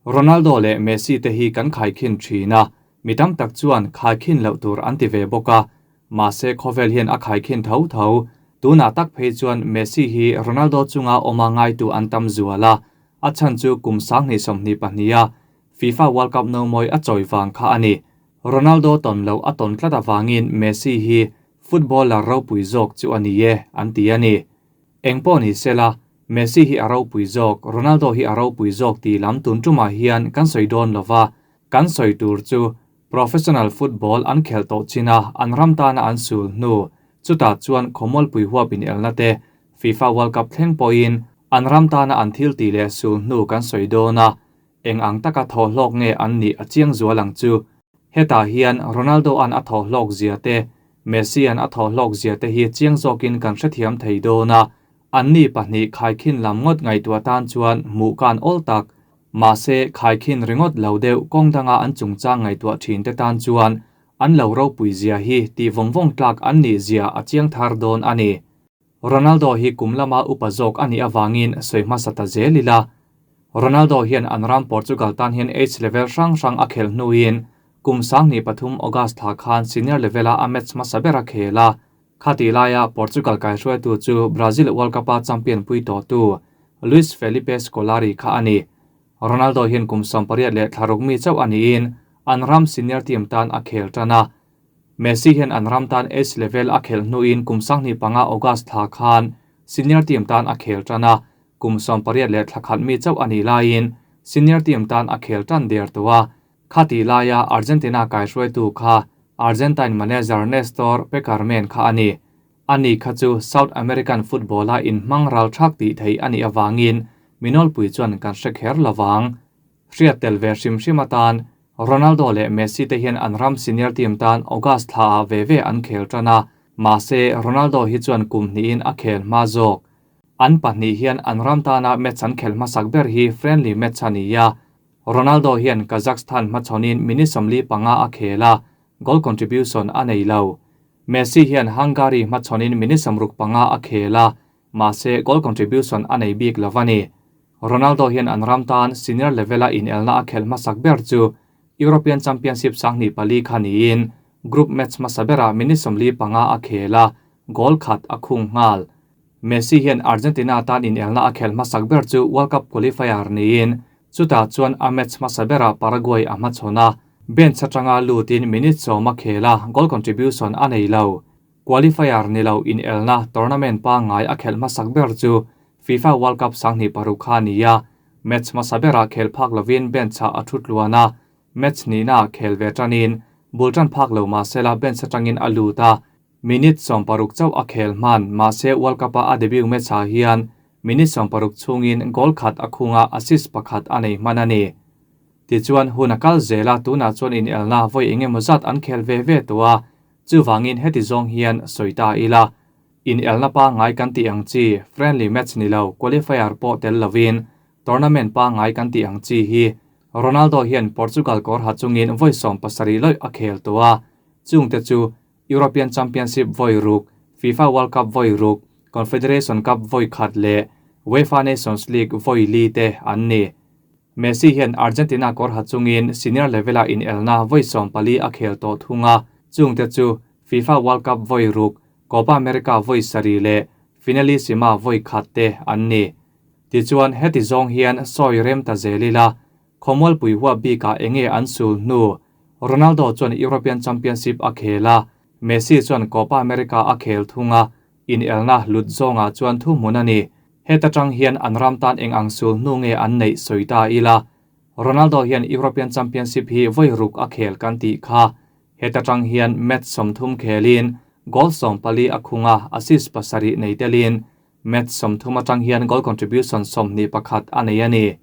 Ronaldo leh Messi te hi kan khaikhin thin a, mi tam tak chuan khaikhin loh tur an ti ve bawk a, mahse khawvel hian a khaikhin tho tho. Tunah tak phei chuan Messi hi Ronaldo chunga awma ngaitu an tam zual a, a chhan chu kum 2022 a FIFA World Cup nomawi a chawi vang kha a ni. Ronaldo tawn loh a tawn tlat avangin Messi hi footballer ropui zawk chu a ni e, an ti a ni. Eng pawh ni sela, Messi hi a ropui zawk, Ronaldo hi a ropui zawk tih lam tun tumah hian kan sawi dawn lo va, kan sawi tur chu professional football an khelh tawh chin a, an ram tana an sul hnu, chutah chuan khawmualpui huap inelna te, FIFA World Cup thleng pawhin an ram tana an thil tih leh sul hnu kan sawi dawn a, eng ang taka thawhhlawk nge an nih a chiang zual ang chu. Hetah hian Ronaldo-a'n a thawhhlawk zia te, Messi-a'n a thawhhlawk zia te hi chiang zawkin kan hrethiam thei dawn a, anni pahnih khaikhin lam ngawt ngaihtuah tan chuan hmuh kan awl tak. Mahse, khaikhin ringawt lo deuh kawng danga an chungchang ngaihtuah thin te tan chuan an lo ropui zia hi tih vawng vawng tlak an nih zia a chiang thar dawn a ni. Ronaldo hi kum lama upa zawk a nih avangin sawi hmasa ta zel ila. Ronaldo hian an ram Portugal tan hian age level hrang hrang a khelh hnuin kum 2003 August thla khan senior level-a a match hmasa ber a khel a. Khati laia Portugal kaihruaitu chu Brazil World Cup-a champion pui tawhtu Luis Felipe Scolari kha a ni. Ronaldo hian kum 18 leh thla ruk mi chauh a niin an ram senior team tan a khel tan a. Messi hian an ram tan age level a khelh hnuin kum 2005 August thla khan senior team tan a khel tan a, kum 18 leh thla khat mi chauh a nih laiin senior team tan a khel tan der tawh a. Khati laia Argentina kaihruaitu kha Argentine manager Nestor Pekerman kha a ni. Ani kha chu South American football-a inhmang ral thak tih theih a nih avangin minawlpui chuan kan hre kher lovang. Hriat tel ve hrim hrim atan Ronaldo leh Messi te hian an ram senior team tan August thlaah ve ve an khel tan a, mahse Ronaldo hi chuan kum hnihin a khel hma zawk. An pahnih hian an ram tana match an khel hmasak ber hi friendly match a ni a, Ronaldo hian Kazakhstan hmachhawnin minute 45 a khel a, goal contribution a nei lo. Messi hian Hungary hmachhawnin minute 65 a khel a, mahse goal contribution a nei bik lo a ni. Ronaldo hian an ram tan senior level-a inelna a khelh hmasak ber chu European Championship 2004 kha niin group match hmasa berah minute 45 a khel a, goal khat a khung nghal. Messi hian Argentina tan inelna a khelh hmasak ber chu World Cup qualifier niin chutah chuan a match hmasa berah Paraguay a hmachhawn a, bench atanga lutin minute 10 a khel a, goal contribution a nei lo. Qualifier ni lo inelna tournament pangngai a khelh hmasak ber chu FIFA World Cup 2006 kha ni a, match hmasa berah khel phak lovin bench ah a thu tluan a, match nihna khel ve tanin bul tan phak lo mahsela bench atangin a lut a, minute 60 chauh a khel hman mahse World Cup-a a debut match ah hian minute 60 chhungin goal khat a khunga assist pakhat a nei hman a ni. Tichuan hun a kal zela tunah chuan inelna vawi engemaw zat an khel ve ve tawh a, chuwangin heti zawng hian sawi ta ila. Inelna pangngai kan tih ang chi friendly match ni lo qualifier pawh tel lovin tournament pangngai kan tih ang chi hi Ronaldo hian Portugal kawr ha chungin vawi 17 lawih a khel tawh a, chungte chu European Championship vawi ruk, FIFA World Cup vawi ruk, Confederation Cup vawi khat leh UEFA Nations League vawi li te an ni. Messi hian Argentina kawr ha chungin senior level-a inelna vawi 14 a khel tawh thung a, chungte chu FIFA World Cup vawi ruk, Copa America vawi sarih leh Finalissima vawi khat te an ni. Tichuan heti zawng hian sawi rem ta zel ila, khawmualpui huap bikah enge an sul hnu. Ronaldo chuan European Championship a khel a, Messi chuan Copa America a khel thung a, inelna lut zawngah chuan thu hmun a ni. Heta tang hian an ram tan eng ang sul hnu nge an neih sawi ta ila. Ronaldo hian European Championship hi vawi ruk a khel kan tih kha. Heta tang hian match 30 khelin goal 14 a khunga assist pasarih nei telin match 30 atang hian goal contribution 21 a nei a ni.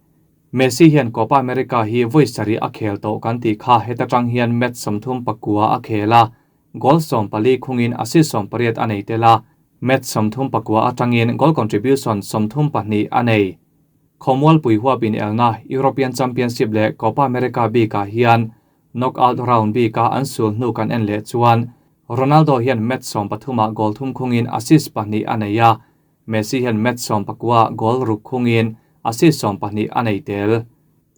Messi hian Copa America hi vawi sarih a khel tawh kan tih kha heta tang hian match 39 a khel a, goal 14 khungin assist 18 a nei tel a, match 39 atangin goal contribution 32 a nei. Khawmualpui huap inelna European Championship leh Copa America bikah hian knockout round bika an sul hnu kan en leh chuan Ronaldo hian match 13 goal thum khungin assist pahnih a nei a, Messi hian match 19 goal ruk khungin assist 12 a nei tel.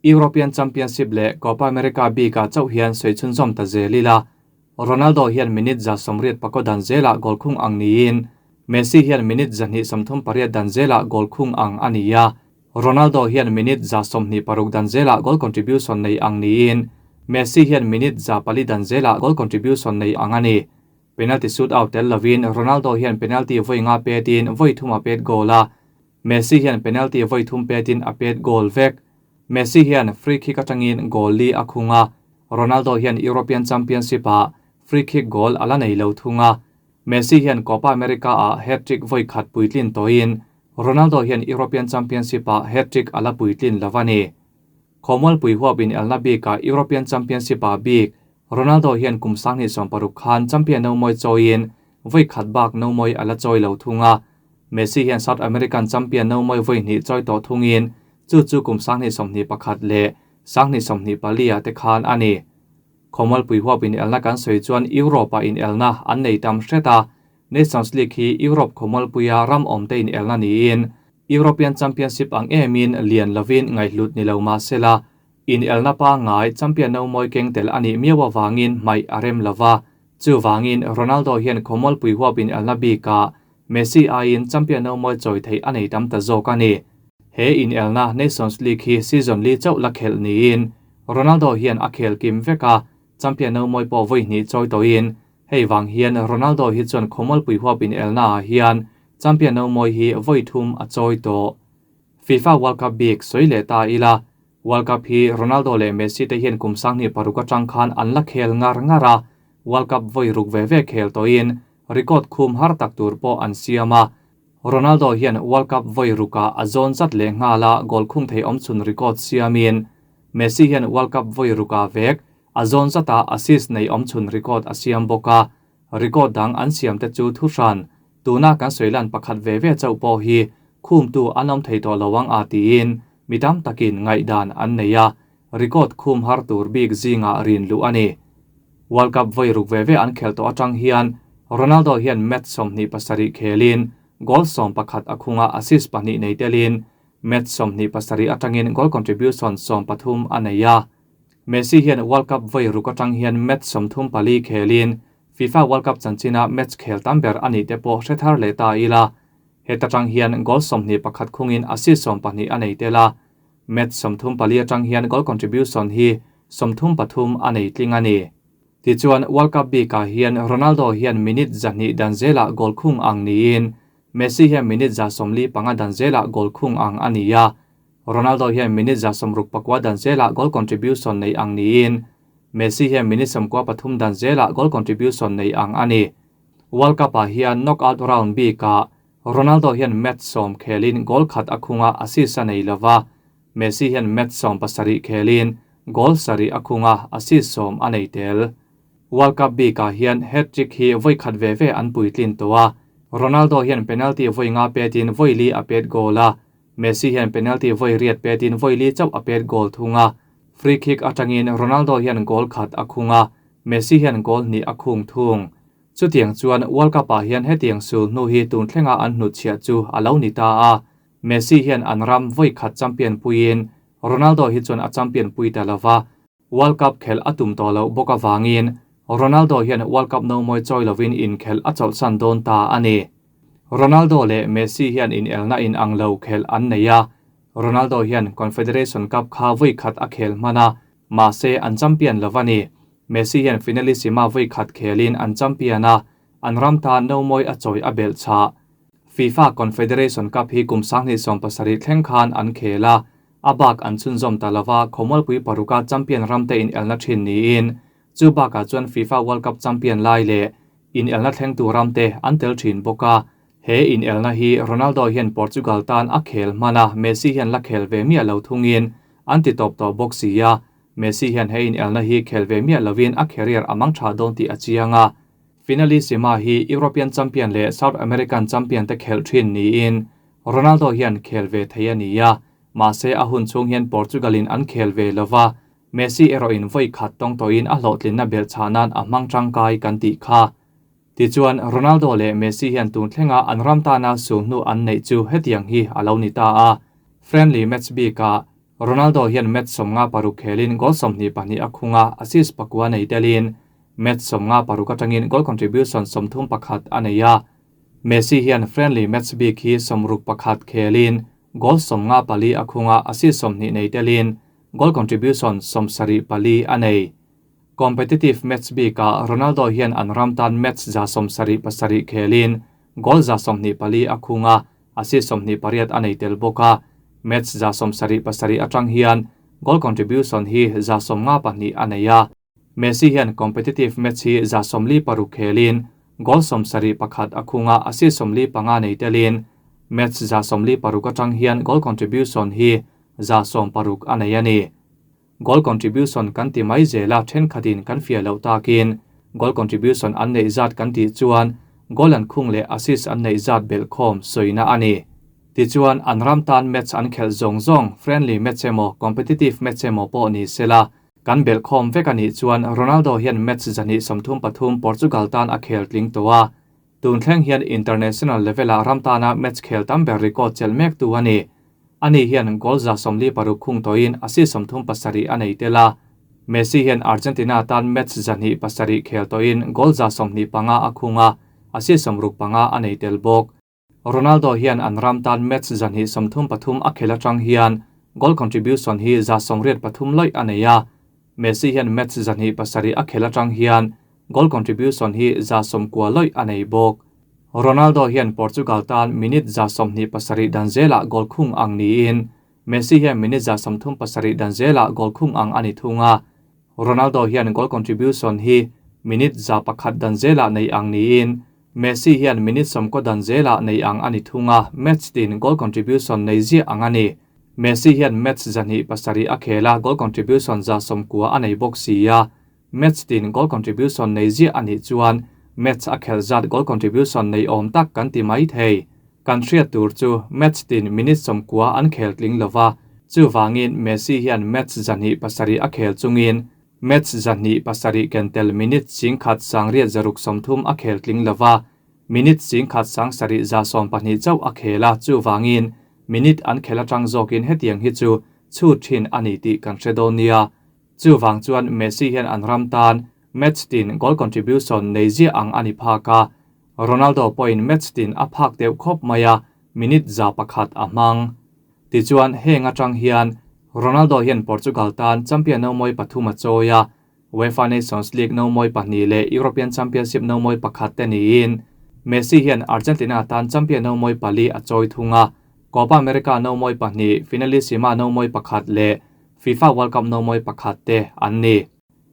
European Championship leh Copa America bikah chauh hian sawi chhunzawm ta zel ila, Ronaldo hian minute 88 dan zelah goal khung ang niin, Messi hian minute 238 dan zelah goal khung ang a ni a, Ronaldo hian minute 26 dan zelah goal contribution nei ang niin, Messi hian minute 400 dan zelah goal contribution nei ang a ni. Penalty shootout tel lovin Ronaldo hian penalty vawi nga petin vawi thum a pet goal a, Messi hian penalty vawi thum petin a pet goal vek. Messi hian free kick atangin goal li a khung a, Ronaldo hian European Championship-ah free kick goal a la nei lo thung a. Messi hian Copa America-ah hat-trick vawi khat puitlin tawhin Ronaldo hian European Championship-ah hat-trick a la puitlin lo a ni. Khawmualpui huap inelna bikah European Championship-ah bik Ronaldo hian kum 2016 khan champion no mawi chawiin vawi khat bak no mawi a la chawi lo thung a. Messi hian South American champion no mawi vawi hnih chawi tawh thungin chu chu kum 2021 leh 2024 ah te khan a ni. Khawmualpui huap inelna kan sawi chuan Europe-ah inelna an nei tam hret a. Nations League hi Europe khawmualpuia ram awmte inelna niin European Championship ang emin lian lovin ngaihhlut ni lo mah sela, inelna pangngai champion no mawi keng tel a nih miau avangin hmaih a rem lova. Chuvangin Ronaldo hian khawmualpui huap inelna bikah Messi aiin champion no mawi chawi theih a nei tam ta zawk a ni. He inelna Nations League hi season li chauh la khelh niin Ronaldo hian a khel kim vek a, champion no mawi pawh vawi hnih chawi tawhin hei vang hian Ronaldo hi chuan khawmualpui huap inelna ah hian champion no mawi hi vawi thum a chawi tawh. FIFA World Cup bik sawi leh ta ila, World Cup hi Ronaldo leh Messi te hian kum 2006 atang khan an la khel ngar ngar a, World Cup vawi ruk ve ve khel tawhin record khum har tak tur pawh an siam a. Ronaldo hian World Cup vawi ruka a zawn zat leh nghala goal khung thei awm chhun record siamin Messi hian World Cup vawi ruka vek a zawn zata assist nei awm chhun record a siam bawk a. Record dang an siam te chu thu hran, tuna kan sawilan pakhat ve ve chauh pawh hi khum tu an awm thei tawh lo ang a tiin mi tam takin ngaihdan an nei a, record khum har tur bik zingah rin luh a ni. World Cup vawi ruk ve ve an khel tawh atang hian Ronaldo hian match 27 khelin goal 11 a khunga assist 2 nei telin match 27 atangin goal contribution 13 a nei a. Messi hian World Cup vawi ruk atang hian match 34 khelin FIFA World Cup chanchina match khel tam ber ani te pawh hrethar leh ta ila. Heta tang hian goal 21 khungin assist 12 a nei tela. Match 34 atang hian goal contribution hi 33 a nei tling a ni. Tichuan World Cup bikah hian Ronaldo hian minute 200 dan zela goal khung ang niin Messi hian minute 45 dan zela goal khung ang a ni a. Ronaldo hian minute 64 dan zela goal contribution nei ang niin Messi hian minute 93 dan zela goal contribution nei ang a ni. World Cup ah hian knockout round bikah Ronaldo hian match 10 khelin goal khat a khunga assist a nei lova. Messi hian match 17 khelin goal sari a khunga assist 10 a nei tel. World Cup bikah hian hat-trick hi vawi khat ve ve an puitlin tawh a. Ronaldo hian penalty vawi nga petin vawi li a pet goal a. Messi hian penalty vawi riat petin vawi li chauh a pet goal thunga. Free kick atangin Ronaldo hian goal khat a khunga. Messi hian goal hnih a khung thung. Chutiang chuan World Cup ah hian hetiang sul hnu hi tun thlenga an hnut chhiah chu a lo ni ta a. Messi hian an ram vawi khat champion puiin Ronaldo hi chuan a champion pui ta lova. World Cup khel a tum tawh lo bawk awangin Ronaldo hian World Cup no mawi chawi lovin inkhel a chawlhsan dawn ta a ni. Ronaldo leh Messi hian inelna in ang lo khel an nei a. Ronaldo hian Confederation Cup kha vawi khat a khel hman a, mahse an champion lova ni. Messi hian finalissima vawi khat khelin an champion a, an ram ta no mawi a chawi a belh chah. FIFA Confederation Cup hi kum 2017 thleng khan an khel a, a bak an chhunzawm ta lova khawmualpui paruka champion ramte in elna thin niin chu bakah chuan FIFA World Cup champion lai leh in elna thleng tu ramte an tel thin bawk a. He in elna hi Ronaldo hian Portugal tan a khel hman a, Messi hian la khel ve miah lo thungin an ti tawp tawh bawk si a. Messi hian he in elna hi khel ve miah lovin a career a mang tha dawn tih a chiang a. Finalissima hi European champion leh South American champion te khel thin niin Ronaldo hian khel ve thei a ni a. Mahse a hun chung hian Portugalin an khel ve lova, Messi erawhin vawi khat tawng tawhin a hlawhtlinna belh chhanan a hmang tangkai kan tih kha. Tichuan Ronaldo leh Messi hian tun thlenga an ram tana sul hnu an neih chu hetiang hi a lo ni ta a. Friendly match bikah. Ronaldo hian match 56 khelin goal 22 a khung a, assist 9 nei telin match 56 atangin goal contribution 31 a nei a. Messi hian friendly match bik hi 61 khelin goal 54 a khung a, assist 20 nei telin goal contribution 74 a nei. Competitive match bikah Ronaldo hian an ram tan match 177 khelin goal 124 a khung a, assist 28 a nei tel bawk a. Match 177 atang hian goal contribution hi 152 a nei a. Messi hian competitive match hi 46 khelin goal 71 a khung a, assist 45 nei telin match 146 atang hian goal contribution hi 160 a nei a ni. Goal contribution kan ti mai zela thenkhatin kan fia lo takin goal contribution an nei zat kan ti chuan goal an khung leh assist an nei zat bel khawm soina ani. Ti chuan an ram tan match an khel zong zong friendly match emaw competitive match emaw pawh ni sela kan bel khawm vek ani chuan Ronaldo hian match 133 Portugal tan a khel tling to a. Tun thleng hian international level a ram tana match khel tam ber record chel mek tu ani. Ani hian goal 46 khung toin assist 37 a nei tela. Messi hian Argentina tan match 107 khel toin goal 25 a khunga assist 65 a nei tel bawk. Ronaldo hian an ram tan match 133 a khela tang hian goal contribution hi 183 loi a nei a. Messi hian match 107 a khela tang hian goal contribution hi 190 loi a nei bawk. Ronaldo hian Portugal tan minute 27 danzela goal khung ang niin Messi hian minute 37 danzela goal khung ang ani thunga. Ronaldo hian goal contribution hi minute 1 danzela nei ang niin Messi hian minute 10 danzela nei ang ani thunga. Match tin goal contribution nei zia ang ani. Messi hian match 107 a khela goal contribution 190 a nei bawk sia. Match tin goal contribution nei zia ani chuan match a khel zat goal contribution nei awm tak kan ti mai thei. Kan hriat tur chu match tin minute 90 an khel tling lova. Chu wangin Messi hian match 107 a khel chungin match 107 kentel minute 5,930 a khel tling lova. Minute 5,712 chau a khela. Chu wangin minute an khela tang zawkin hetiang hi chu chu thin ani ti kan hre dawn nia. Chu wang chuan Messi hian an ram tan match tin goal contribution nei zia ang ani phaka. Ronaldo point match tin a phak deuh khawp maia minute 101 a hmang. Ti chuan heng atang hian Ronaldo hian Portugal tan champion no moi pathum a chawia UEFA Nations League no moi pahnih leh European Championship no moi pakhat te niin Messi hian Argentina tan champion no moi pali a chawi thunga. Copa America no moi pahnih, Finalissima no moi pakhat leh FIFA World Cup no moi pakhat te an ni.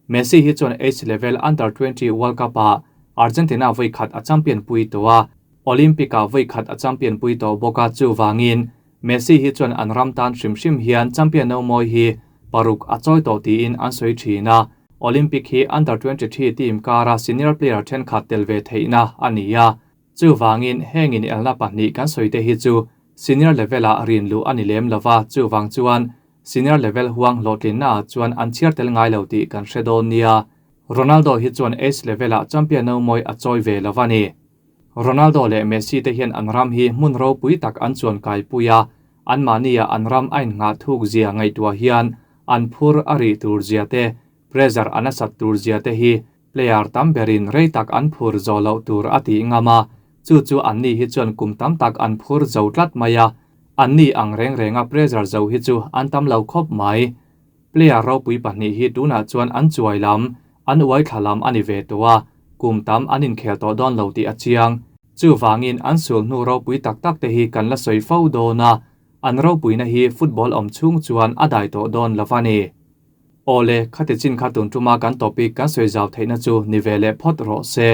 Messi hi chuan age level under 20 World Cup a Argentina voi khat a champion pui to a Olympic a voi khat a champion pui to boka. Chu wangin Messi hi chuan an ram tan hrim hrim hian champion no moi hi paruk a chawi to tiin an soi thina. Olympic hi under 23 team kara senior player then khat tel ve theina ania. Chu wangin hengin elna pahnih kan soite hi chu senior level a rin lu ani lem lova. Chu wang chuan senior level huang lotlin na chuan an chiar tel ngai lo ti kan hre dawn nia. Ronaldo hi chuan age level a champion no moi a chawi ve lovani. Ronaldo leh Messi te hian an ram hi hmun ropui tak an chuan kai puia. An mania an ram ain nga thuk zia ngai tua hian an phur ari tur zia te pressure anasat tur zia te hi player tam berin rei tak an phur zo lo tur ati ngama. Chu chu an ni hi chuan kum tam tak an phur zo tlat maya. An ni ang reng renga pressure zo hi chu an tam lo khawp mai. Player ropui pahnih hi tuna chuan an chuai lam an uai thlalam ani ve toa kum tam anin khel to dawn lo ti a chiang. Chu wangin an sul hnu ropui tak tak te hi kan la soi fo dona. An ropui na hi football om chung chuan a dai to dawn lovani. Ole khati chin kha tun tuma kan topic kan soi zau theina chu ni vele phot ro se.